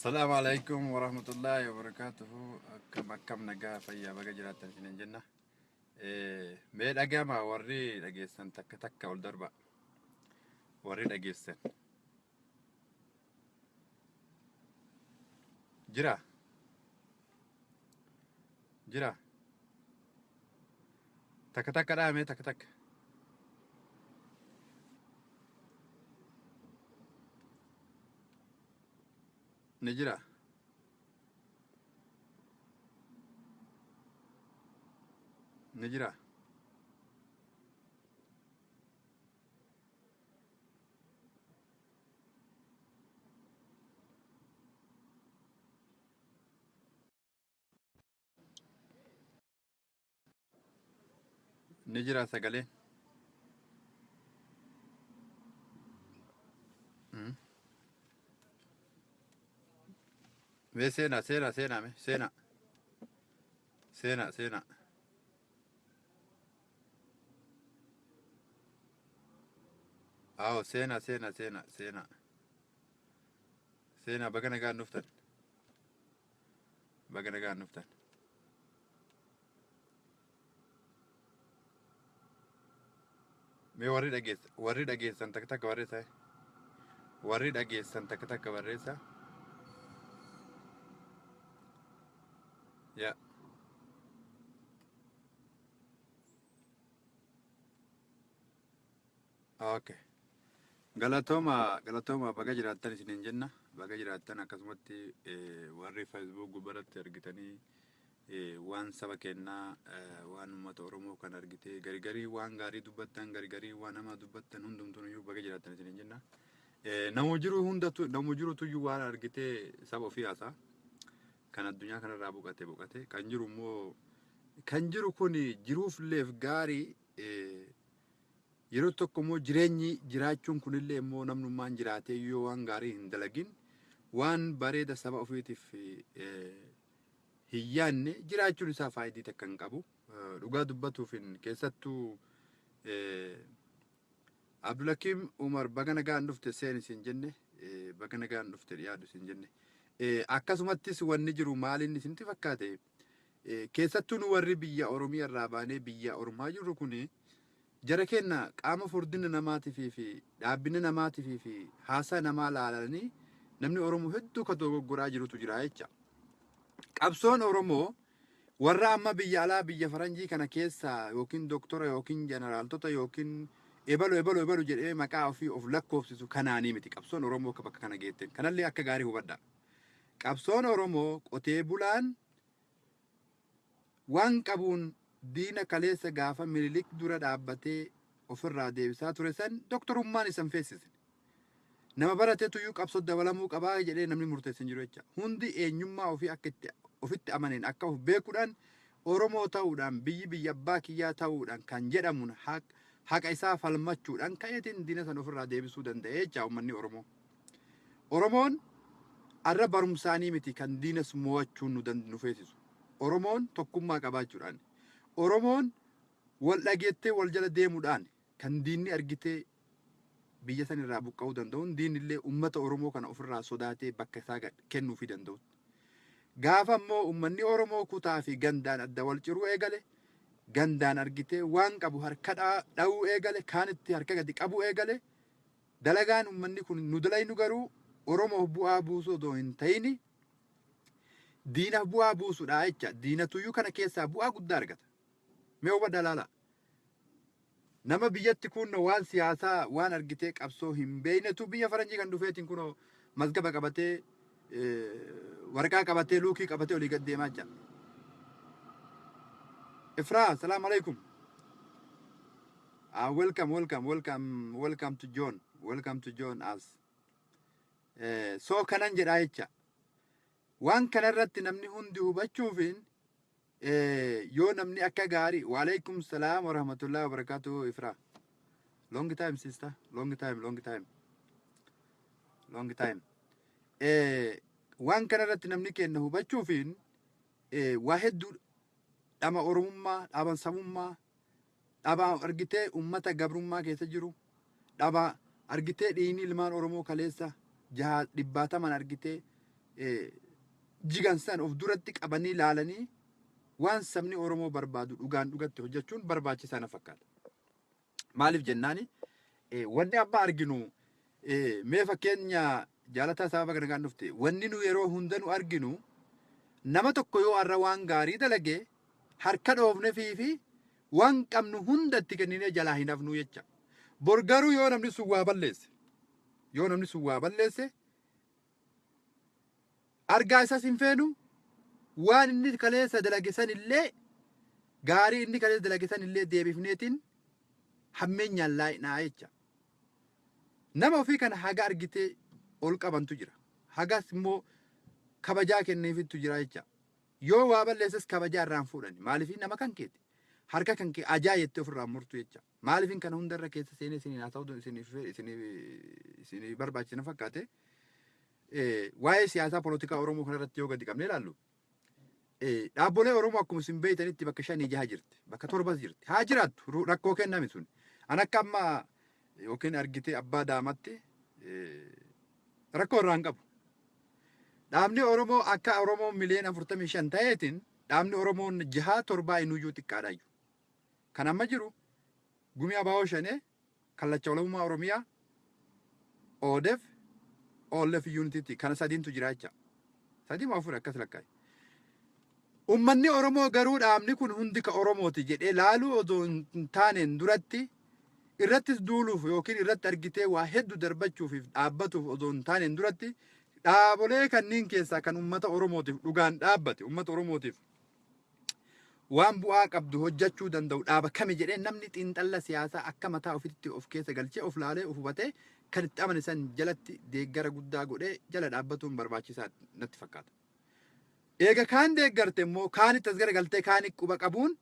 Salaamu alaikum warahmatullahi wabarakatuhu. Akkam akkam, nagaa fayyaa, baga jiraattan isiniin jenna. Mee dhagama, warri dhageessan takka takka ol darba. Warri dhageessan. Jira? Jira? Takka takka dhaame, takka takka. Ni jira? Ni jira? Ni jira sagaleen? Mee seenaa, seenaa, seenaa, mee seenaa. Seenaa, seenaa. Awo, seenaa, seenaa, seenaa, seenaa. Seenaa, baga nagaan dhuftan. Baga nagaan dhuftan. Mee warri dhageessan takka takka barreessa. Warri dhageessan takka takka barreessa. Yaa. Okay. Galatooma, galatooma, baga jiraattan isiniin jenna. Baga jiraattan. Akkasumatti warri Facebook gubbaratti argitanii waan saba kennaa, waan uummata Oromoo kan argitee garigarii waan gaarii dubbattan, garigarii waan hamaa dubbattan, hundumtuun iyyuu baga jiraattan isiniin jenna. Namu jiru hundatu, namu jirutu iyyuu waan argitee saba ofii haasaa. Kan addunyaa kanarraa boqate boqate, kan jiru immoo kan jiru kun jiruuf illeef gaarii. Yeroo tokko immoo jireenyi jiraachuun kunillee immoo namnummaan jiraatee yoo waan gaarii hin dalagin, waan bareeda saba ofiitiif hin yaanne, jiraachuun isaa faayidii takka hin qabu. Dhugaa dubbatuufin keessattuu Abdulhakiim Umar, baga nagaan dhufte, seen isin jenne, baga nagaan dhufte, dhiyaadhu isin jenne. Akkasumattis wanni jiru maaliin isinitti fakkaate? Keessattuu nu warri biyya Oromiyaa irraa baanee biyya Ormaa jirru kuni, jara kenna, qaama furdina namaatiif fi dhaabbina namaatiif fi haasaa namaa laalanii namni Oromoo hedduu ka dogoggoraa jirutu jira jecha. Qabsoon Oromoo warra amma biyya alaa, biyya faranjii kana keessa yookiin doktora yookiin jeneraaltota yookiin ebalu ebalu ebalu jedhee maqaa ofii of lakkoofsisu kanaanii miti qabsoon Oromoo akka bakka kana geetten. Kanallee akka gaarii hubadha. Qabsoon Oromoo qotee bulaan waan qabuun diina kaleessa gaafa Minilik dura dhaabbatee ofirraa deebisaa ture san doktorummaan isan feessise. Nama baratetu iyyuu qabsoo dabalamuu qabaa jedhee namni murteesse hin jiru jecha. Hundi eenyummaa ofii akka itti ofitti amaneen, akka of beekuudhaan, Oromoo ta'uudhaan, biyyi biyya abbaa kiyyaa ta'uudhaan kan jedhamuun haqa isaa falmachuudhaan ka'eetiin diina sana ofirraa deebisuu danda'e jecha uummanni Oromoo. Oromoon arra barumsaanii miti kan diinas mo'achuun nu feesisu. Oromoon tokkummaa qabaachuudhaan. Oromoon wal dhageettee wal jala deemuudhaan kan diinni argitee biyya san irraa buqqa'uu danda'uun, diinni illee uummata Oromoo kana ofirraa sodaatee bakka isaa kennuufii danda'u. Gaafa immoo uummanni Oromoo kutaa fi gandaan adda wal ciruu eegale, gandaan argitee waan qabu harka dha'uu eegale, kaanitti harka gadi qabuu eegale, dalagaan uummanni kun nu dalaynu garuu Oromoof bu'aa buusuu odoo hin ta'ini diinaaf bu'aa buusuudha jecha. Diinatuyyuu kana keessaa bu'aa guddaa argata. Mee hubadhaa, laala. Nama biyyatti kun waan siyaasaa, waan argitee qabsoo hin beeknetu biyya faranjii kan dhufeetiin kunoo mazgaba qabatee, waraqaa qabatee, luukii qabatee olii gad deemaa jira. Ifraa, salaam alaikum. Welcome, welcome, welcome, welcome to John. Welcome to join us. So kanan jedhaa jecha. Waan kanarratti namni hundi hubachuufiin yoo namni akka gaarii. Waalaikum salaam warahmatullahi wabarakatuh. Ifraa. Long time, sister. Long time, long time. Long time. Waan kanarratti namni kenna hubachuufiin waa hedduu dhama Oromummaa, dhaaban sabummaa, dhaba argitee ummata gabrummaa keessa jiru, dhaba argitee dhiigni ilmaan Oromoo kaleessa jaha dhibbaataman argitee jigan san of duratti qabanii laalanii waan sabni Oromoo barbaadu dhugaan dhugatti hojjechuun barbaachisaa na fakkaata. Maaliif jennaani, wanni amma arginu, mee fakkeenya jaalataa sababa kana kan dhufte, wanni nu yeroo hunda nu arginu, nama tokko yoo har'a waan gaarii dalage harka dhoofne fi waan qabnu hunda itti kenninee jalaa hin hafnu jecha. Bor garuu yoo namni sun waa balleesse, yoo namni sun waa balleesse, argaa isas hin feenu, waan inni kaleessa dalage san illee, gaarii inni kaleessa dalage san illee deebifneetiin hammeenyaan laayinaa jecha. Nama ofii kana haga argitee ol qabantu jira. Hagas immoo kabajaa kenneefittu jira jecha. Yoo waa balleesses kabajaa irraan fuudhani. Maaliif? Nama kan keeti. Harka kan kee ajaa jettee ofirraa murtu jecha. Maaliif kana hundarra keessa seenee isiniin haasa'u isinii barbaachisina fakkaate? Waa'ee siyaasaa polotikaa Oromoo kanarratti yoo gadi qabnee ilaallu, dhaabbolee Oromoo akkuma isin beeytanitti bakka shanii jaha jirti. Bakka torbas jirti. Haa jiraattu, rakkoo kenname sun. An akka amma yookiin argitee abbaa daamatti rakkoo irraa hin qabu. Dhaabni Oromoo akka Oromoo miliyoona 45 ta'eetiin dhaabni Oromoon jaha torbaa inuyyuu xiqqaadhaayyuu. Kan amma jiru Gumii Abaa'oo Shanee, Kallacha Walabummaa Oromiyaa, ODF, OLF Unity kana sadiintu jira jecha. Sadii moo afur akkas lakkaa'e. Uummanni Oromoo garuu dhaabni kun hundi ka Oromooti jedhee laaluu odoo hin taaneen duratti, irrattis duuluuf yookiin irratti argitee waa hedduu darbachuuf dhaabbatuuf odoo hin taaneen duratti, dhaabolee kanneen keessaa kan uummata Oromootiif dhugaan dhaabbate, uummata Oromootiif waan bu'aa qabdu hojjechuu danda'u dhaaba kami jedhee namni xiinxalla siyaasaa akka mataa ofitti of keessa galchee of laalee of hubatee kan itti amane san jalatti deeggara guddaa godhee jala dhaabbatuun barbaachisaa natti fakkaata. Eega kaan deeggarte immoo kaanitti as garagaltee kaani quba qabuun,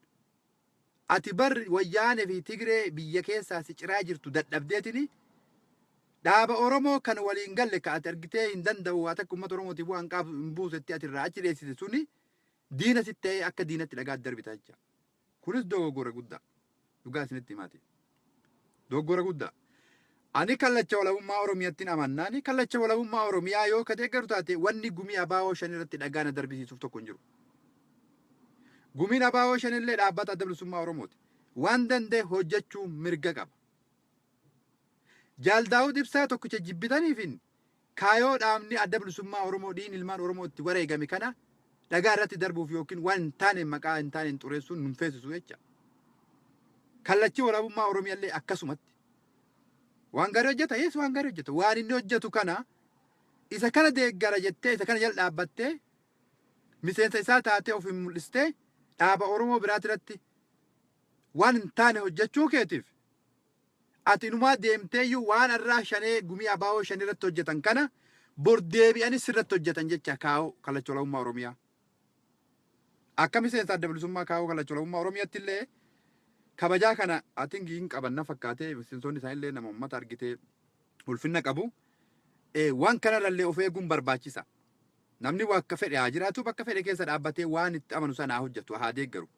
ati bar Wayyaanee fi Tigree biyya keessaa si ciraa jirtu dadhabdeetini dhaaba Oromoo kan waliin galle, ka ati argitee hin danda'u, waa takka uummata Oromootiif bu'aan qabu hin buusetti ati irraa achi dheessite suni diina sitti ta'ee akka diinatti dhagaa darbita jecha. Kunis dogoggora guddaa. Dhugaa isinitti himaati. Dogoggora guddaa. Ani Kallacha Walabummaa Oromiyaatti amannaani, Kallacha Walabummaa Oromiyaa yoo ka deeggaru taate, wanni Gumii Abaa'oo shan irratti dhagaa na darbisiisuuf tokko hin jiru. Gumiin Abaa'oo shanillee dhaabbata Adda Bilisummaa Oromooti. Waan danda'e hojjechuu mirga qaba. Jaal Daawud Ibsaa tokkicha jibbitaniifin kaayoo dhaabni Adda Bilisummaa Oromoo dhiin ilmaan Oromoo itti wareegame kana dhagaa irratti darbuuf yookiin waan hin taane maqaa hin taaneen xureessuun nun feesisu jecha. Kallachi Walabummaa Oromiyaallee akkasumatti. Waan gaarii hojjeta, yes, waan gaarii hojjeta. Waan inni hojjetu kana isa kana deeggara jettee isa kana jala dhaabbattee miseensa isaa taatee of hin mul'istee dhaaba Oromoo biraati irratti waan hin taane hojjechuu keetiif, ati inumaa deemteeyyuu waan irraa Shanee Gumii Abaa'oo shan irratti hojjetan kana bor deebi'anii sirratti hojjetan jecha kaa'oo Kallacha Walabummaa Oromiyaa. Akka miseensa Adda Bilisummaa kaa'oo Kallacha Walabummaa Oromiyaatti illee kabajaa kana atin hin qaban na fakkaatee, miseensonni isaanillee nama uummata argitee ulfinna qabu. Waan kanarrallee of eeguun barbaachisa. Namni bakka fedhe haa jiraatu, bakka fedhe keessa dhaabbatee waan itti amanu sana haa hojjetu, haa deeggaru.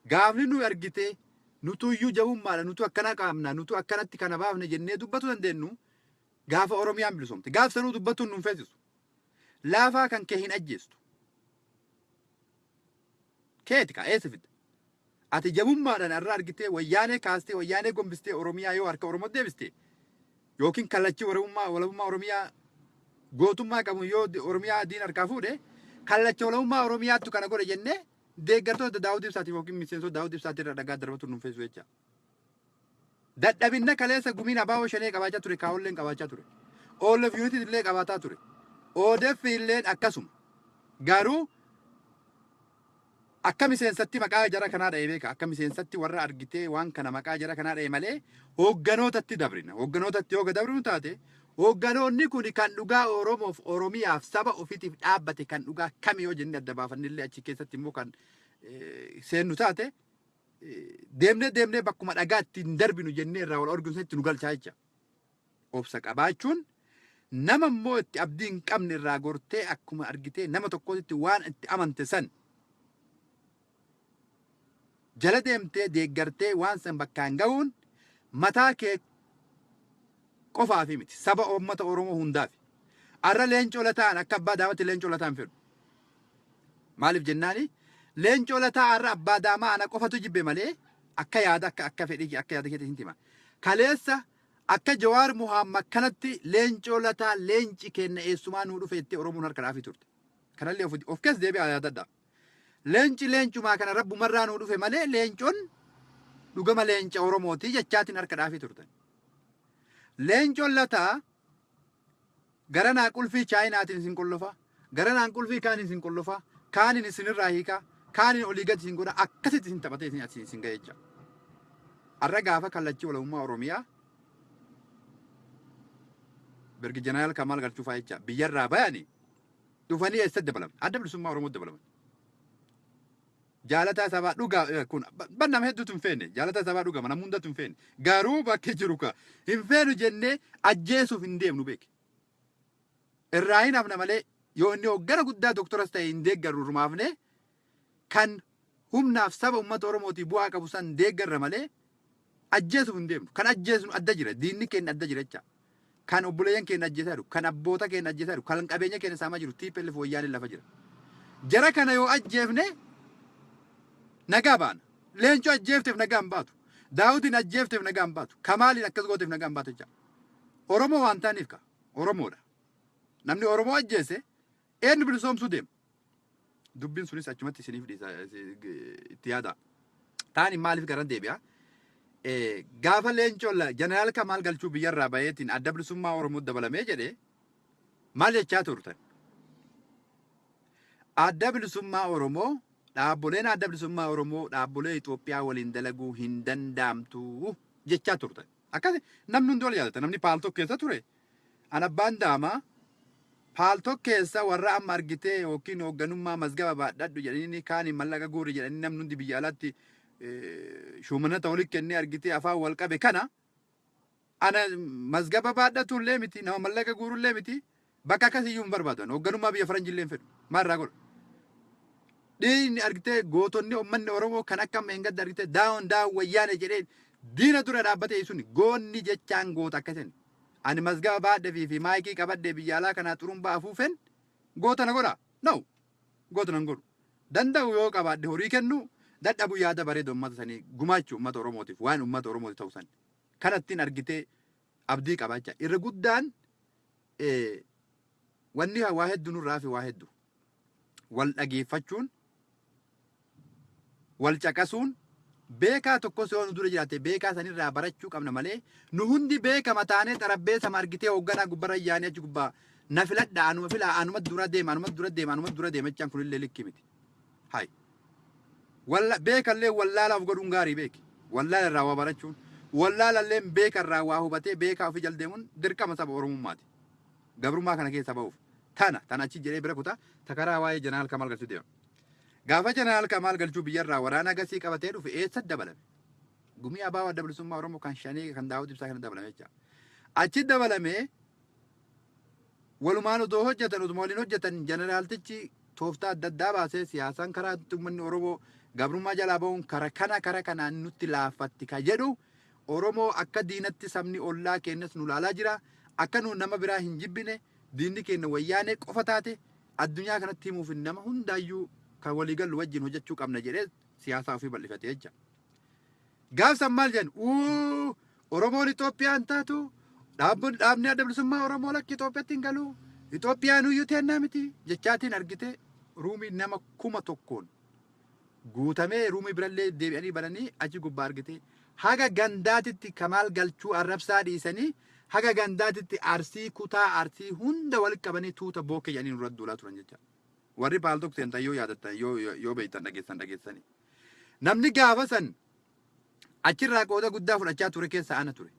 Gaafni nu argitee nutu iyyuu jabummaadha, nutu akkana qaamna, nutu akkanatti kana baafne jennee dubbatu dandeenyu gaafa Oromiyaan bilisoomte. Gaaf sanuu dubbatuun nun feesisu. Laafaa kan kee hin ajjeestu. Keeti kaa eessa fidda? Ati jabummaadhaan irra argitee Wayyaanee kaastee, Wayyaanee gombistee, Oromiyaa yoo harka Oromoo deebiste, yookiin Kallachii Walabummaa Oromiyaa gootummaa qabu yoo Oromiyaa diin harkaa fuudhe, Kallacha Walabummaa Oromiyaattu kana godhe jennee deeggartoota Daawud Ibsaatiif yookiin miseensota Daawud Ibsaatii irra dhagaa darbatu nun feesu jecha. Dadhabinna kaleessa Gumiin Abaa'oo Shanee qabaachaa ture kaa'olleen qabaachaa ture. OLF Unity illee qabaataa ture. ODF illeen akkasuma. Garuu akka miseensatti maqaa jara kanaa dha'ee beeka. Akka miseensatti warra argitee waan kana maqaa jara kanaa dha'e malee hoogganootatti dabrina. Hoogganootatti yoo dabrinu taate, hoogganoonni kun kan dhugaa Oromoof, Oromiyaaf, saba ofiitiif dhaabbate kan dhugaa kami yoo jennee adda baafannillee achi keessatti immoo kan seennu taate, deemnee deemnee bakkuma dhagaa ittiin darbinu jennee irraa wal arginu itti nu galchaa jecha. Obsa qabaachuun, nama immoo itti abdii hin qabne irraa gortee akkuma argitee nama tokkotti waan itti amante san jala deemtee deeggartee waan san bakkaan ga'uun mataa kee qofaafi miti, saba uummata Oromoo hundaafi. Arra Leencoo Lataan akka Abbaa Daamatti Leencoo Lataa hin fedhu. Maaliif jennaani, Leencoo Lataa arra Abbaa Daamaa ana qofatu jibbe malee, akka yaada akka fedhii, akka yaada keetti hin hima. Kaleessa akka Jawaar Muhammad kanatti Leencoo Lataa leenci kenna eessumaa nuu dhufe jettee Oromoon harka dhaafii turte. Kanallee of keessa deebi'aa yaadadhaa. Leenci leencumaa kana rabbumarraa nuu dhufe malee leencoon dhugama leenca Oromooti jechaatiin harka dhaafii turtan. Leencoon Lataa garanaa qulfii Chaayinaatiin isin qollofa, garanaan qulfii kaaniin isin qollofa, kaaniin isinirraa hiika, kaaniin olii gadi isin godha, akkasitti isin taphatee isin asiin isin ga'e jecha. Har'a gaafa kallachii walabummaa Oromiyaa Birgi Jeneraal Kamaal Galchuu fa'aa jecha biyyarraa bayani dhufanii eessatti dabalaman? Adda Bilisummaa Oromootti dabalaman. Jaalataa sabaa dhugaa kun ban nama hedduutu hin feene. Jaalataa sabaa dhugama nama hundatu hin feene. Garuu bakki jiru ka hin feenu jennee ajjeesuuf hin deemnu beeki. Irraa hin hafna malee, yoo inni hoggana guddaa doktoras ta'e hin deeggarru. Rumaafne kan humnaaf saba uummata Oromootii bu'aa qabu san deeggarra malee ajjeesuuf hin deemnu. Kan ajjeesnu adda jira. Diinni keenya adda jira jecha. Kan obboleeyyan keenya ajjeesaa jiru, kan abboota keenya ajjeesaa jiru, kan qabeenya keenya saamaa jiru TPLF wayyaaneen lafa jira. Jara kana yoo ajjeefne nagaa baana. Leencoo ajjeefteef nagaa hin baatu. Daawudiin ajjeefteef nagaa hin baatu. Kamaaliin akkas gooteef nagaa hin baatu jecha. Oromoo waan ta'aniif ka. Oromoodha. Namni Oromoo ajjeese eenyu bilisoomsuu deema? Dubbiin sunis achumatti isiniif dhiisa, itti yaada. Taani maaliif garan deebi'a? Gaafa Leencoo Jeneraal Kamaal Galchuu biyyarraa baheetiin Adda Bilisummaa Oromoo dabalamee jedhe maal jechaa turtan? Adda Bilisummaa Oromoo, dhaabboleen Adda Bilisummaa Oromoo dhaabbolee Itoophiyaa waliin dalaguu hin danda'amtu jechaa turtan. Akkas namni hundi wal yaadata. Namni Paltalk keessa ture. An Abbaan Daamaa Paltalk keessa warra amma argitee yookiin hoogganummaa mazgaba baadhadhu jedhanii, kaaniin mallaqa guuri jedhanii, namni hundi biyya alaatti shuumanata walitti kennee argitee afaan wal qabe kana, ana mazgaba baadhatu illee miti, nama mallaqa guuru illee miti, bakka akkasiyyuu hin barbaadan. Hoogganummaa biyya faranjii illee hin fedhu. Maal irraa godha? Dhiigni argitee gootonni uummanni Oromoo kan akka amma hin gadda argitee down down Wayyaane jedhee diina dura dhaabbatee sun goonni jechaan goota akkasin. Ani mazgaba baadhee fi maayikii qabadhee biyya alaa kanaa xurumbaa afuufen goota na godha? No. Goota nan godhu. Danda'u yoo qabaadhe horii kennu, dadhabu yaada bareedu uummata sanii gumaachuu, uummata Oromootiif waan uummata Oromootiif ta'u san. Kanattiin argitee abdii qabaachaa. Irra guddaan wanni waa hedduu nurraa fi waa hedduu. Wal dhageeffachuun, wal caqasuun, beekaa tokkos yoo nu dura jiraate beekaa sanirraa barachuu qabna malee, nu hundi beekama taanee xarabbeessa argitee hoogganaa gubbarra yaanii achi gubbaa na filadha, anuma filaa, anuma dura deema, anuma dura deema, anuma dura deema jechaan kunillee likki miti. Hai. Walla beekallee wallaalaaf godhuun gaarii beeki. Wallaala irraa waa barachuun, wallaalallee beeka irraa waa hubatee beekaa ofii jala deemuun dirqama saba Oromummaati. Gabrummaa kana keessa ba'uuf. Tana tana achi jedhee bira kutaa takaraa waa'ee Jeneraal Kamaal Galchuu deema. Gaafa Jeneraal Kamaal Galchuu biyyarraa waraana gasii qabatee dhufe eessatti dabalame? Gumii Abaa Adda Bilisummaa Oromoo kan shanee kan Daawud Ibsaa kana dabalame jecha. Achi dabalamee walumaan otoo hojjetan, otuma waliin hojjetan, jeneraaltichi tooftaa adda addaa baasee siyaasaan karaa itti uummanni Oromoo gabrummaa jalaa ba'uun kara kana kara kanaan nutti laaffatti ka jedhu, Oromoo akka diinatti sabni ollaa keenyas nu laalaa jira. Akka nu nama biraa hin jibbine, diinni keenya Wayyaanee qofa taate addunyaa kanatti himuuf nama hundaayyuu kan walii gallu wajjin hojjechuu qabna jedhee siyaasaa ofii bal'ifate jecha. Gaafsan maal jedhan? Uu, Oromoon Itoophiyaan taatu, dhaabni Adda Bilisummaa Oromoo lakki Itoophiyaatti hin galu. Itoophiyaan iyyuu teennaa miti jechaatiin argite roomii nama 1000n guutamee, roomii birallee deebi'anii bananii achi gubbaa argite haga gandaatitti Kamaal Galchuu arrabsaa dhiisanii, haga gandaatitti Arsii, kutaa Arsii hunda walitti qabanii tuuta bookkee jedhanii nurra duulaa turan jecha. Warri Paltalk seentan yoo yaadattan, yoo beektan, dhageessan dhageessanii. Namni gaafa san achirraa qooda guddaa fudhachaa ture keessa ana ture.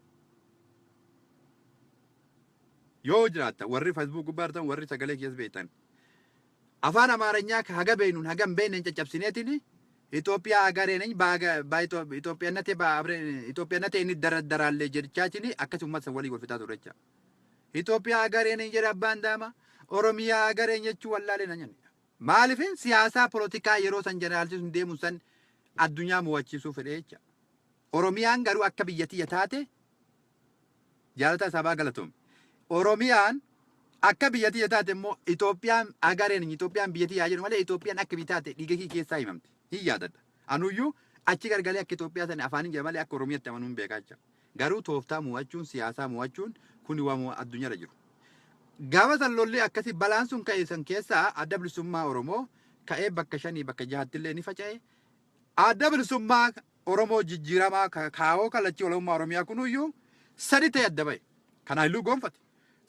Yoo jiraatta warri Facebook gubbaa jirtan, warri sagalee keessa beektan. Afaan Amaaranyaa haga beeknuun haga hin beekneen caccabsineetiin Itoophiyaa agareen Itoophiyaannatee Itoophiyaannatee inni daraddaraallee jechaatiin akkasuma uummata san walii wal fixaa ture jecha. Itoophiyaa agareen jedhe Abbaan Daama, Oromiyaa agareen jechuu wallaalee na nyanne. Maaliifin siyaasaa polotikaa yeroo san jeneraalchi sun deemu san addunyaa mo'achiisuu fedhe jecha. Oromiyaan garuu akka biyya tiyya taate, jaalataa sabaa galatoome. Oromiyaan Akka biyya tiyya taate immoo Itoophiyaan agareen Itoophiyaan biyya tiyyaa jedhu malee Itoophiyaan akka biyya taate dhiiga kee keessaa himamti. Hin yaadadha. Anuyyuu achi gargalee akka Itoophiyaa sana afaaniin jedha malee akka Oromiyaatti amanuu hin beekaa jecha. Garuu tooftaa mo'achuun, siyaasaa mo'achuun kuni waan addunyaarra jiru. Gaafa san lolli akkasii balaan sun ka'e san keessaa Adda Bilisummaa Oromoo ka'ee bakka shanii bakka jahatti illee ni faca'e. Adda Bilisummaa Oromoo jijjiiramaa kaawoo kallachii walabummaa Oromiyaa kunuyyuu sadi ta'e adda ba'e. Kan Haayiluu Gonfate,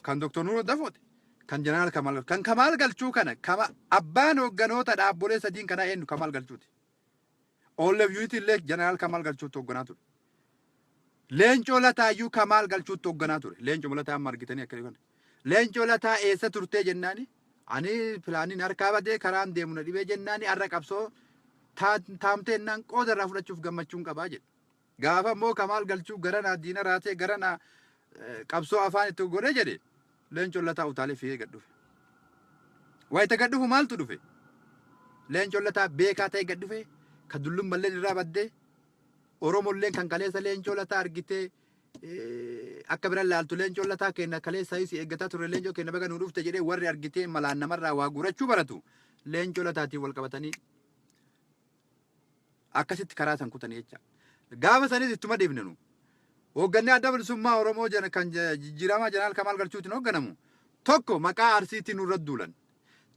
kan Dr. Nuuroo Dafote, kan Jeneraal Kamaal, kan Kamaal Galchuu kana kama abbaan hoogganoota dhaabbolee sadiin kanaa eenyu? Kamaal Galchuuti. OLF Unity illee Jeneraal Kamaal Galchuutti hoogganaa ture. Leencoo Lataayyuu Kamaal Galchuutti hoogganaa ture. Leencoo Lataa amma argitanii akka kana. Leencoo Lataa eessa turtee jennaani, ani pilaaniin harkaa badee karaan deemu na dhibee jennaani, har'a qabsoo taamtee jennaan qooda irraa fudhachuuf gammachuun qabaa jedhe. Gaafa immoo Kamaal Galchuu gara naa diina raatee gara naa qabsoo afaan itti godhee jedhe, Leencoon Lataa utaalee fiigee gad dhufe. Wayita gad dhufu maaltu dhufe? Leencoon Lataa beekaa ta'e gad dhufe, kan dullummalleen irraa baddee, Oromolleen kan kaleessa Leencoo Lataa argitee akka biran laaltu, Leencoo Lataa kenna kaleessa si eeggataa ture, Leencoo kenna baga nu dhufte jedhee, warri argitee malaan namarraa waa guurachuu baratu Leencoo Lataatiin wal qabatanii akkasitti karaa san kutanii jecha. Gaafa sanis ittuma dhiifne nu. Hoogganni Adda Bilisummaa Oromoo jana kan jijjiiramaa Jeneraal Kamaal Galchuutiin hoogganamu tokko maqaa Arsiitiin nurra duulan.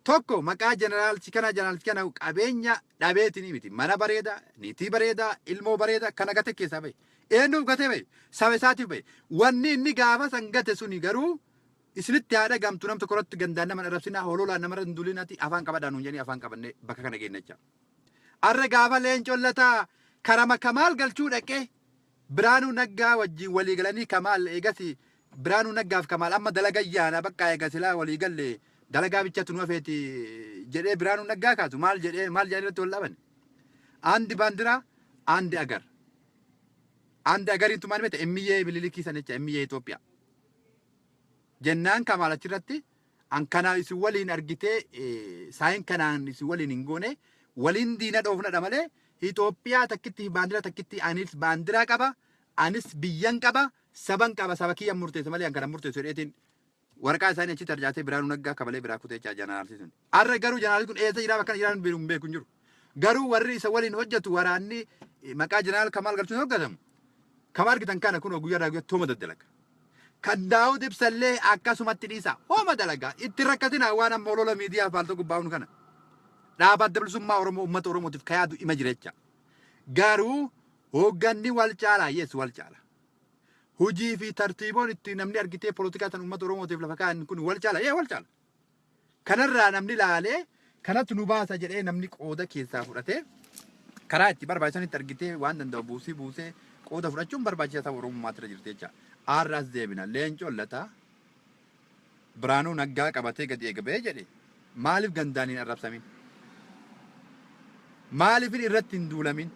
Tokko maqaa jeneraalchi kana jeneraalchi kana qabeenya dhabeetiin miti. Mana bareedaa, niitii bareedaa, ilmoo bareedaa kana gate keessaa bahe. Eenyuuf gatee bahe? Saba isaatiif bahe. Wanni inni gaafa san gate suni garuu isinitti haadha gamtu, nam tokko irratti gandaan nama arrabsinaa, hololaan namarra hin dulinati, afaan qabadhaa nuun jedhanii afaan qabannee bakka kana geenne jecha. Arra gaafa Leencoon Lataa karama Kamaal Galchuu dhaqee Biraanuu Naggaa wajjin walii galanii, Kamaal eegas Biraanuu Naggaaf Kamaal amma dalaga yaana bakka eega silaa walii galle dalagaa bichatu nu hafeeti jedhee Biraanuu Naggaa kaasu maal jedhee, maal jedhanii irratti wal dhaban? አንድ ባንዲራ፣ አንድ አገር። አንድ agariin tumaan mete emiyyee Bililikii san jecha, emiyyee Itoophiyaa. Jennaan Kamaal achirratti an kana isin waliin argitee saayin kanaan isin waliin hin goone, waliin diina dhoofnadha malee Itoophiyaa takkitti, baandiraa takkitti, anis baandiraa qaba, anis biyyan qaba, saban qaba, saba kiyyan murteessa malee an kana murteessu jedheetiin waraqaa isaanii achitti arjaatee Biraanuu Naggaa kabalee biraa kutee jechaa janaalsi sun. Arra garuu janaalsi kun eessa jira, bakka jiraan hin beeku hin jiru. Garuu warri isa waliin hojjetu, waraanni maqaa Jeneraal Kamaal Galchuun hojjetamu. Kama argitan kana kun guyyaa irraa guyyaatti homa daddalaga. Kan Daawud Ibsallee akkasumatti dhiisa. Homa dalagaa. Itti rakkatina waan amma olola miidiyaa faalta gubbaa'uun kana. Dhaaba Adda Bilisummaa Oromoo uummata Oromootiif kayaadu ima jira jecha. Garuu hoogganni wal caalaa, yes, wal caala. Hojii fi tartiiboon itti namni argitee polotikaa tan uummata Oromootiif lafa kaa'an kun wal caala, yee, wal caala. Kanarraa namni laalee kanatu nu baasa jedhee namni qooda keessaa fudhatee karaa itti barbaachisanitti argitee waan danda'u buusii buusee qooda fudhachuun barbaachisaa ta'u Oromummaatti irra jirti jecha. Aarraas deebina. Leencoon Lataa Biraanuu Naggaa qabatee gadi eega ba'ee jedhe, maaliif gandaan hin arrabsamin? Maaliif irratti hin duulamin?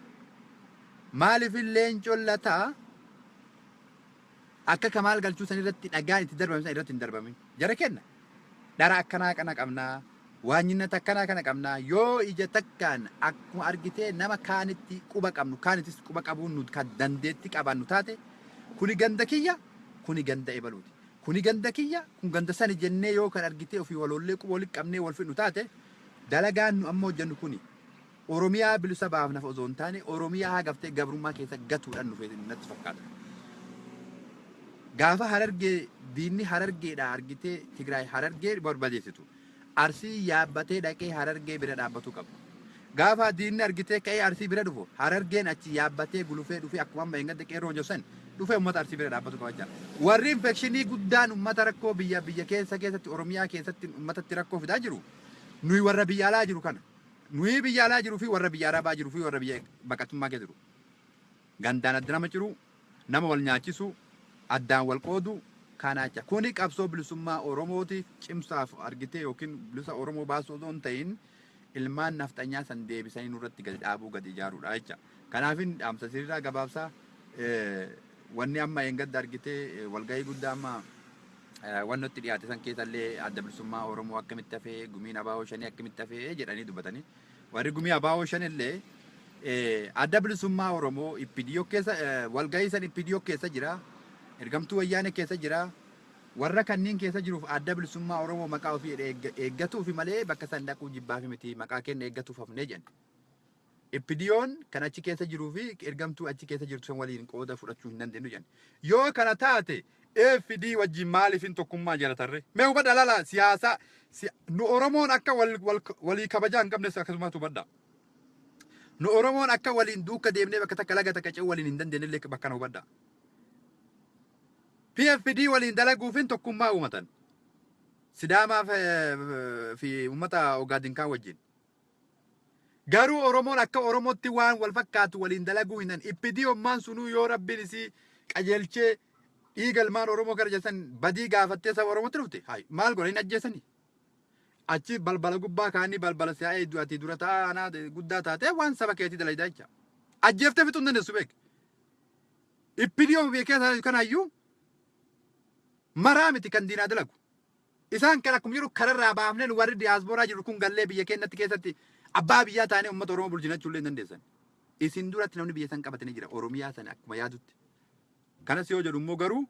Maaliif Leencoon Lataa akka Kamaal Galchuu san irratti dhagaan itti darbame san irratti hin darbamin? Jara kenna. Dhara akkanaa kana qabnaa. Waanyinnata akkanaa kana qabnaa. Yoo ija takkaan akkuma argitee nama kaanitti quba qabnu kaanittis quba qabuun nu kan dandeetti qabaannu taate, kuni ganda kiyya, kuni ganda ebaluuti. Kuni ganda kiyya, kun ganda sani jennee yoo kan argitee ofii waloollee quba walitti qabnee wal fidnu taate, dalagaan nu amma hojjennu kuni Oromiyaa bilisa baafnaf osoo hin taane Oromiyaa hagaftee gabrummaa keessa gatuudhaan nu feete natti fakkaata. Gaafa Harargee diinni Harargeedha argitee Tigraay Harargee barbadeessitu, Arsii yaabbatee dhaqee Harargee bira dhaabbatuu qaba. Gaafa diinni argitee ka'ee Arsii bira dhufu, Harargeen achi yaabbatee gulufee dhufee akkuma amma eeggadde qeerroo hojjetu dhufee uummata Arsii bira dhaabbatu qaba jechuudha. Warri infekshinii guddaan uummata rakkoo biyya biyya keessa keessatti Oromiyaa keessatti uummatatti rakkoo fidaa jiru nuyi warra biyya alaa jiru kana. Nuyi biyya alaa jiruu fi warra biyya Arabaa jiruu fi warra biyya baqatummaa keessa jiru. Gandaan adda nama ciruu, nama wal nyaachisuu, addaan wal qooduu kana jecha. Kuni qabsoo bilisummaa Oromootiif cimsaaf argitee yookiin bilisa Oromoo baasuu osoo hin ta'in ilmaan nafxanyaa san deebisanii nurratti gadi dhaabuu, gadi ijaaruudha jecha. Kanaafin dhaamsa sirriiraa gabaabsaa, wanni amma eengadda argitee walgahii guddaa amma wannotti dhiyaate san keessallee Adda Bilisummaa Oromoo akkamitti hafee, gumiin ABO shanii akkamitti hafee jedhanii dubbatanii. Warri gumii ABO shanillee Adda Bilisummaa Oromoo IPDO keessa, walgahii san IPDO keessa jira. Ergamtuu Wayyaanee keessa jira. Warra kanneen keessa jiruuf Adda Bilisummaa Oromoo maqaa ofii eeggatuufi malee bakka san dhaquu jibbaafi miti, maqaa keenya eeggatuuf hafnee jenna. Ippidiyoon kan achi keessa jiruu fi ergamtuu achi keessa jirtu san waliin qooda fudhachuu hin dandeenyu jenna. Yoo kana taate AFD wajjin maaliif hin tokkummaa jala tarre? Mee hubadha, lala siyaasaa nu Oromoon akka walii kabajaa hin qabnes akkasumas hubadha. Nu Oromoon akka waliin duuka deemnee bakka takka laga takka ce'uu waliin hin dandeenye illee bakka kana hubadha. PFD waliin dalaguufin tokkummaa uumatan. Sidaamaa fi uummata Ogaadin kaan wajjin. Garuu Oromoon akka Oromootti waan wal fakkaatu waliin dalaguu hin dandeenye. Ippidii hommaan sunuu yoo Rabbiin isii qajeelchee dhiiga ilmaan Oromoo gara jedhan badii gaafattee saba Oromootti dhufte, hayi maal godha? Hin ajjeesanii. Achi balbala gubbaa kaanii balbala si'aa eegdu, ati dura taa'aa guddaa taatee waan saba keetii dalaydaa jecha. Ajjeeftee fixuu hin dandeessu, beek. Ippidii biyya keessa kanaayyuu maraa miti kan diinaa dalagu. Isaan kan akkuma jiru kararraa baafnee nu warri diyaasporaa jiru kun gallee biyya keenyatti keessatti abbaa biyyaa taanee uummata Oromoo bulchina jechuullee hin dandeessan. Isin duratti namni biyya san qabatanii jira, Oromiyaa sana akkuma yaadutti. Kanas yoo jedhu immoo garuu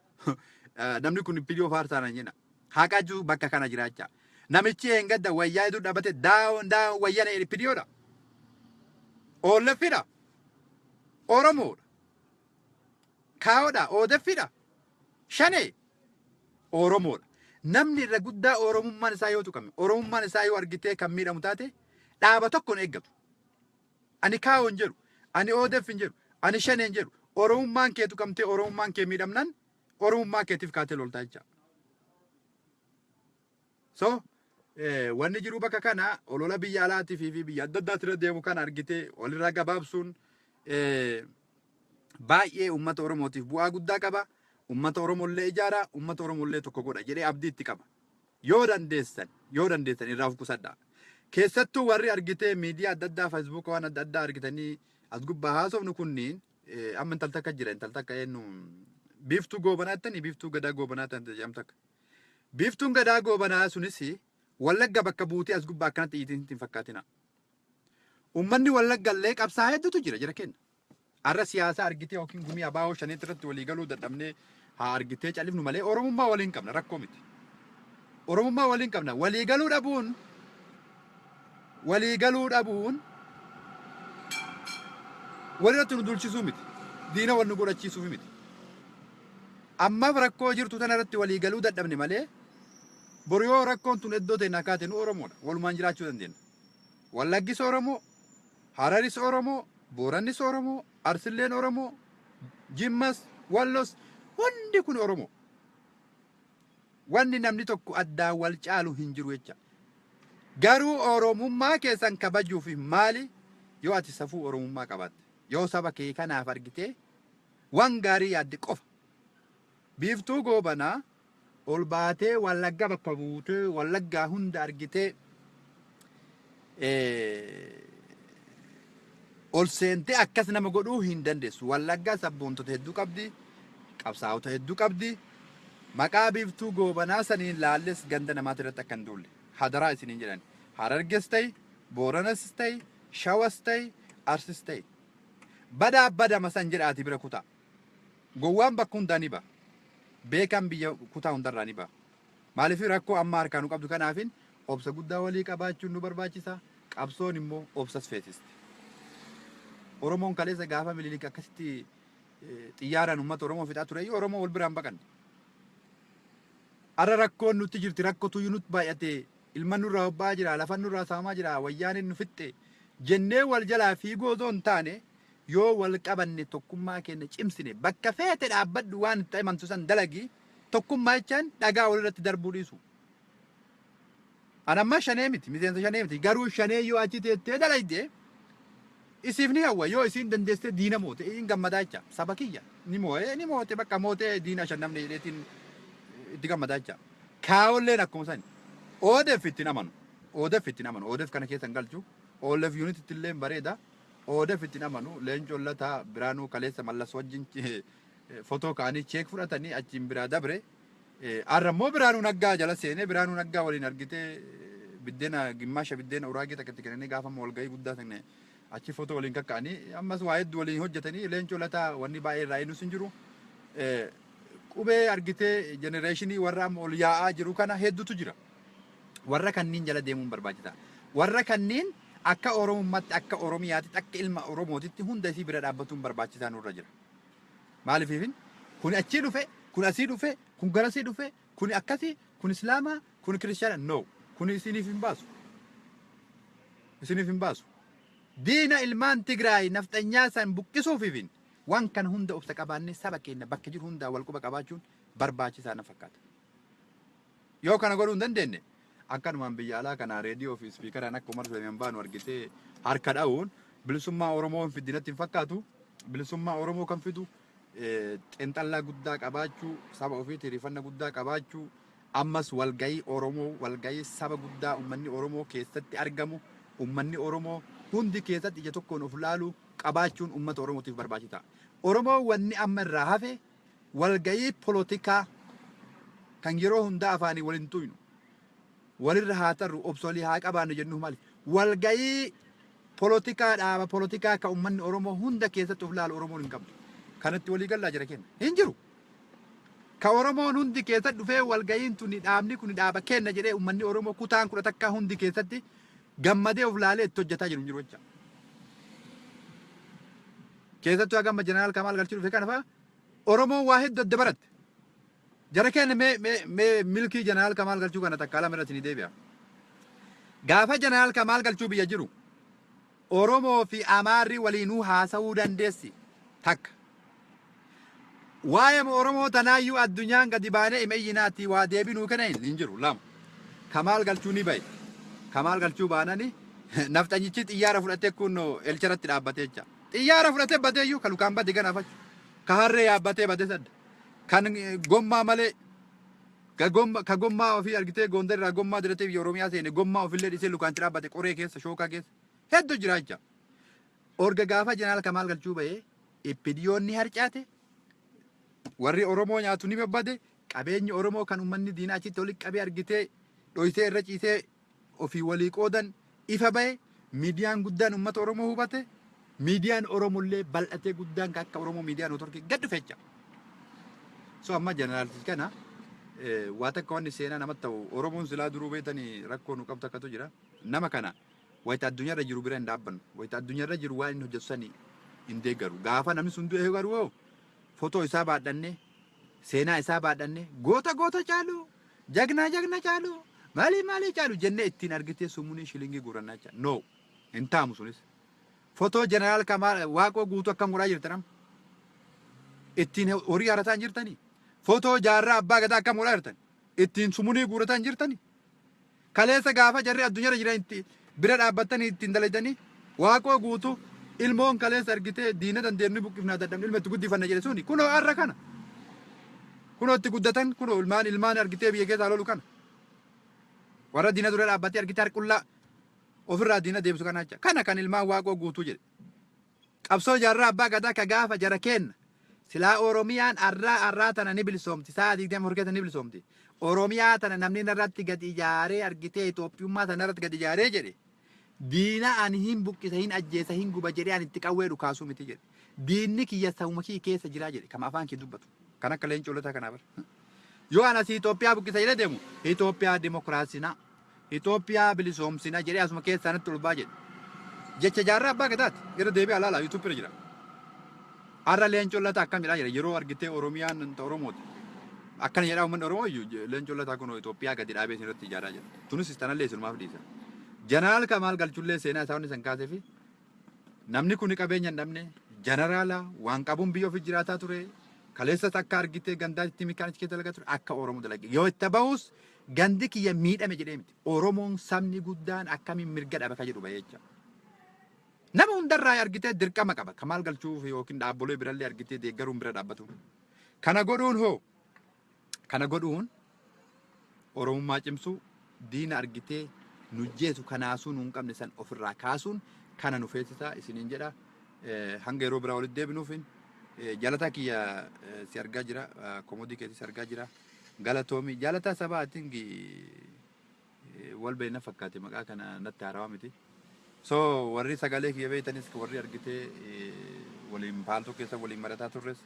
namni kun ippidiyoo faarsaa hin jenna. Haqa jiru bakka kana jiraachaa. Namichi eengadda wayyaa hedduu dhaabate down down wayyana ippidiyoodha. Oolleffidha. Oromoodha. Kaa'oodha. Oodeffidha. Shanee. Oromoodha. Namni irra guddaa Oromummaan isaa yoo tuqame, Oromummaan isaa yoo argitee kan miidhamu taate, dhaaba tokko hin eeggatu. Ani kaa'oo hin jedhu, ani ODF hin jedhu, ani shanee hin jedhu. Oromummaan kee tuqamtee Oromummaan kee miidhamnaan Oromummaa keetiif kaatee loltaa jecha. So wanni jiru bakka kana olola biyya alaatii fi biyya adda addaatti irra deemu kana argitee walirraa gabaabsuun baay'ee uummata Oromootiif bu'aa guddaa qaba. Uummata Oromollee ijaara, uummata Oromollee tokko godha jedhee abdii itti qaba. Yoo dandeessan, yoo dandeessan irraa of qusadhaa. Keessattuu warri argitee miidiyaa adda addaa, Feesbuuka waan adda addaa argitanii as gubbaa haasofnu kunniin, amma intal takka jira, intal takka eenyu, Biiftuu Goobanaa jettanii, Biiftuu Gadaa Goobanaa tan jedhamtu takka. Biiftuun Gadaa Goobanaa sunis Wallagga bakka buutee as gubbaa akkanatti iyyitiin hin fakkaatina. Uummanni Wallagga illee qabsaa hedduutu jira jira kenna. Har'a siyaasa argitee yookiin gumii abaa'oo shaneetti irratti walii galuu dadhabnee haa argitee califnu malee Oromummaa waliin qabna, rakkoo miti. Oromummaa waliin qabna. Walii galuu dhabuun walirratti nu dulchisuu miti. Diina wal nu godhachiisuuf miti. Ammaaf rakkoo jirtu tana irratti walii galuu dadhabne malee boru yoo rakkoon tun iddoo ta'e kaate nu Oromoodha. Walumaan jiraachuu dandeenya. Wallaggis Oromoo, Hararis Oromoo, Boorannis Oromoo, Arsilleen Oromoo, Jimmas, Wallos, hundi kun Oromoo. Wanni namni tokko addaan wal caalu hin jiru jecha. Garuu Oromummaa keessan kabajuuf maali? Yoo ati safuu Oromummaa qabaatte, yoo saba kee kanaaf argitee waan gaarii yaadde qofa. Biiftuu Goobanaa ol baatee Wallagga bakka buutee Wallaggaa hunda argitee ol seentee akkas nama godhuu hin dandeessu. Wallaggaa sabboontota hedduu qabdi, qabsaa'ota hedduu qabdi. Maqaa Biiftuu Goobanaa saniin laalles ganda namaati irratti akka hin duulle. Hadaraa isiniin jedhan. Hararges ta'i, Booranas ta'i, Shawas ta'i, Arsis ta'i. Badaa badama san jedhaati bira kutaa. Gowwaan bakka hundaa ni ba'a. Beekaan biyya kutaa hundarraa ni ba'a. Maaliif? Rakkoo amma harkaa nu qabdu kanaafin obsa guddaa walii qabaachuun nu barbaachisa. Qabsoon immoo obsas feesisti. Oromoon kaleessa gaafa Minilik akkasitti xiyyaaraan uummata Oromoo fixaa ture iyyuu Oromoo wal biraan baqanne. Har'a rakkoon nutti jirti, rakkootu nutti baay'ate, ilma nurraa hobba'aa jira, lafa nurraa saamaa jira, wayyaaneen nu fixxe jennee wal jalaa fiiguu osoo hin taane, yoo wal qabanne, tokkummaa keenya cimsine, bakka feete dhaabbadhu, waan itti amantu san dalagi. Tokkummaa jechaan dhagaa walirratti darbuu dhiisu. An amma shanee miti, miseensa shanee miti, garuu shanee yoo achi teettee dalagde isiif ni hawwa. Yoo isiin dandeessee diina moote in gammadaa jecha. Saba kiyya ni moo'ee, ni moote, bakka mootee diina shannamne jedheetiin itti gammadaa jecha. Kaawolleen akkuma sani. ODF ittiin amanu. ODF ittiin amanu. ODF kana keessa hin galchu. OLF unity illee bareeda. ODF ittiin amanu. Leencoon Lataa, Biraanuu kaleessa Mallas wajjin fotoo ka'anii check fudhatanii achiin biraa dabre. Har'a immoo Biraanuu Naggaa jala seenee Biraanuu Naggaa waliin argitee biddeena gimmaasha biddeena uraagee takka itti kennanii gaafa walgahii guddaa sana achi fotoo waliin kakka'anii ammas waa hedduu waliin hojjetanii. Leencoo Lataa wanni baay'ee irraa eenyus hin jiru. Qubee argitee generation warra amma ol yaa'aa jiru kana hedduutu jira. Warra kanniin jala deemuun barbaachisaa. Warra kanniin akka Oromummaatti, akka Oromiyaatti, akka ilma Oromootitti hunda isii bira dhaabbatuun barbaachisaa nurra jira. Maaliifin kun achii dhufe, kun asii dhufe, kun garasii dhufe, kun akkasii, kun Islaamaa, kun Kiristaana. No, kun isiniif hin baasu. Isiniif hin baasu. Diina ilmaan Tigraay nafxanyaa san buqqisuufifin waan kana hunda obsa qabaannee saba keenya bakka jiru hundaa wal quba qabaachuun barbaachisaa na fakkaata. Yoo kana godhuu hin dandeenye, akkanumaan biyya alaa kana reediyoo fi speakeraan akka Umar Suleeman baanu argitee harka dha'uun bilisummaa Oromoo hin fiddinatti hin fakkaatu. Bilisummaa Oromoo kan fidu xinxallaa guddaa qabaachuu, saba ofiitii rifanna guddaa qabaachuu, ammas walgahii Oromoo, walgahii saba guddaa uummanni Oromoo keessatti argamu, uummanni Oromoo hundi keessatti ija tokkoon of laalu qabaachuun uummata Oromootiif barbaachisaa. Oromoo wanni amma irraa hafe walgahii polotikaa kan yeroo hundaa afaanii waliin tuynu, walirra haa tarru, obsolii haa qabaannu jennuuf maali? Walgahii polotikaa, dhaaba polotikaa kan uummanni Oromoo hunda keessatti of laalu Oromoon hin qabdu. Kanatti walii gallaa jira kenna. Hin jiru. Ka Oromoon hundi keessatti dhufee walgahiin tuni, dhaabni kun dhaaba kenna jedhee uummanni Oromoo kutaan 11 hundi keessatti gammadee of laalee itti hojjetaa jiru hin jiru jecha. Keessattuu hagamma Jeneraal Kamaal Galchuu dhufe kana fa'a Oromoon waa hedduu adda baratte. Jara keenya, mee mee mee milkii Jeneraal Kamaal Galchuu kana takkaa lama irratti ni deebi'a. Gaafa Jeneraal Kamaal Galchuu biyya jiru, Oromoo fi Amaarri waliinuu haasa'uu dandeessi. Takka. Waa'ee Oromoo tanaayyuu addunyaan gadi baanee ima iyyinaatti waa deebinuu kana hin jiru. Lama. Kamaal Galchuu ni bahe. Kamaal Galchuu baanani nafxanyichi xiyyaara fudhatee kun elcharatti dhaabbatee jecha. Xiyyaara fudhatee badeeyyuu kan lukaan bade ganaafachuu. Ka harree yaabbatee bade sadda. Kan gommaa malee ka gommaa ofii argitee Gondar irraa gommaa diratee biyya Oromiyaa seene, gommaa ofillee dhisee lukaan itti dhaabbate qoree keessa, shookaa keessa. Hedduu jira jecha. Orga gaafa Jeneraal Kamaal Galchuu bahee OPDOn ni harcaate, warri Oromoo nyaatu ni babbade, qabeenyi Oromoo kan uummanni diinaa achitti walitti qabee argitee dhoysee irra ciisee ofii walii qoodan ifa bahe, miidiyaan guddaan uummata Oromoo hubate, miidiyaan Oromollee bal'atee guddaan kan akka Oromoo Miidiyaa Networkii gad dhufe jecha. So amma jeneraaltichi kana waa takka wanni seenaa namatti ta'u, Oromoon silaa duruu beetanii rakkoo nu qabdu akkatu jira. Nama kana wayita addunyaarra jiru bira hin dhaabbannu. Wayita addunyaarra jiru waan inni hojjetu sani hin deeggaru. Gaafa namni sun du'e garuu hoo fotoo isaa baadhanne, seenaa isaa baadhanne, goota goota caalu, jagnaa jagna caalu, maalii maalii caalu jennee ittiin argitee summunii shilingii guurannaa jecha. No, hin taamu sunis. Fotoo Jeneraal Kamaal Waaqoo Guutuu akkam godhaa jirtan amma? Ittiin horii harataa hin jirtanii? Fotoo Jaarraa Abbaa Gadaa akkam godhaa jirtan? Ittiin sumunii guurataa hin jirtanii? Kaleessa gaafa jarri addunyaarra jiran itti bira dhaabbattanii ittiin dalagdanii, Waaqoo Guutuu ilmoon kaleessa argitee diina dandeenyu buqqifnaa dadhabne ilma itti guddifanna jedhe suni kunoo har'a kana. Kunoo itti guddatan, kunoo ilmaan ilmaan argitee biyya keessaa lolu kana. Warra diina dura dhaabbatee argitee harqullaa ofirraa diina deemsu kana jecha. Kana kan ilmaan Waaqoo Guutuu jedhe. Qabsoo Jaarraa Abbaa Gadaa ka gaafa jara keenna. Silaa Oromiyaan arraa arraa tana ni bilisoomti. Sa'a 24 keessa ni bilisoomti. Oromiyaa tana namni narratti gad ijaaree argitee Itoophiyummaa tana narratti gad ijaaree jedhe. Diina ani hin buqqisa, hin ajjeesa, hin guba jedhee ani itti qawwee dhukaasuu miti jedhe. Diinni kiyya sabuma kiyya keessa jiraa jedhe. Kama afaan kee dubbatu. Kan akka Leencoo Lataa kanaa bara. Yoo ani asii Itoophiyaa buqqisa jedhee deemu, Itoophiyaa dimokiraasina, Itoophiyaa bilisoomsina jedhee asuma keessaa natti ol baa jedhe. Jecha Jaarraa Abbaa Gadaati. Irra deebi'aa ilaala, YouTube irra jira. Har'a Leencoo Lataa akkam jedhaa jira yeroo argitee Oromiyaan Oromooti. Akkana jedhaa uummanni Oromoo iyyuu Leencoo Lataa kun Itoophiyaa gadi dhaabee isin irratti ijaaraa jira. Tunis tanallee isinumaaf dhiisa. Jeneraal Kamaal Galchullee seenaa isaa wanni san kaasee fi namni kun qabeenya hin dhabne, jeneraala waan qabuun biyya ofii jiraataa ture. Kaleessas akka argitee gandaatti mikaanichi keessa dalagaa ture, akka Oromoo dalage. Yoo itti bahus gandi kiyya miidhame jedhee miti. Oromoon sabni guddaan akkamiin mirga dhaba ka jedhu bahee jecha. Nama hundarraa argitee dirqama qaba. Kamaal Galchuuf yookiin dhaabbolee birallee argitee deeggaruun bira dhaabbatu. Kana godhuun hoo? Kana godhuun Oromummaa cimsuu, diina argitee nu jeesu kanaasuu nu hin qabne san ofirraa kaasuun kana nu feesisaa isiniin jedha. Hanga yeroo biraa walitti deebinuufin jalataa kiyya si argaa jira. Komodii keetii si argaa jira. Galatoomi. Jalataa sabaa atingi wal beekna fakkaate, maqaa kana natti haarawaa miti. So warri sagalee kiyya beektanis, warri argitee waliin paaltuu keessa waliin marataa turres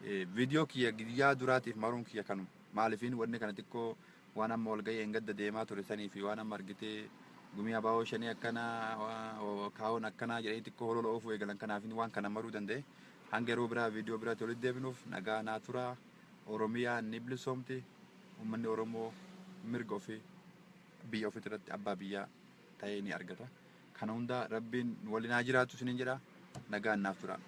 Viidiyoo kiyya guyyaa duraatiif maruun kiyya kanuma. Maaliifin wanni kana xiqqoo waan amma walgahii engadda deemaa ture sanii fi waan amma argitee gumii abaa'oo shanii akkanaa kaa'oon akkanaa jedhanii xiqqoo holola oofuu eegalan, kanaafin waan kana maruu danda'e. Hanga yeroo biraa viidiyoo biraatti walitti deebinuuf nagaa naa turaa. Oromiyaan ni bilisoomti. Uummanni Oromoo mirga ofii biyya ofii irratti abbaa biyyaa ta'ee ni argata. Kana hunda Rabbiin waliin haa jiraatu isiniin jedha. Nagaan naaf tura.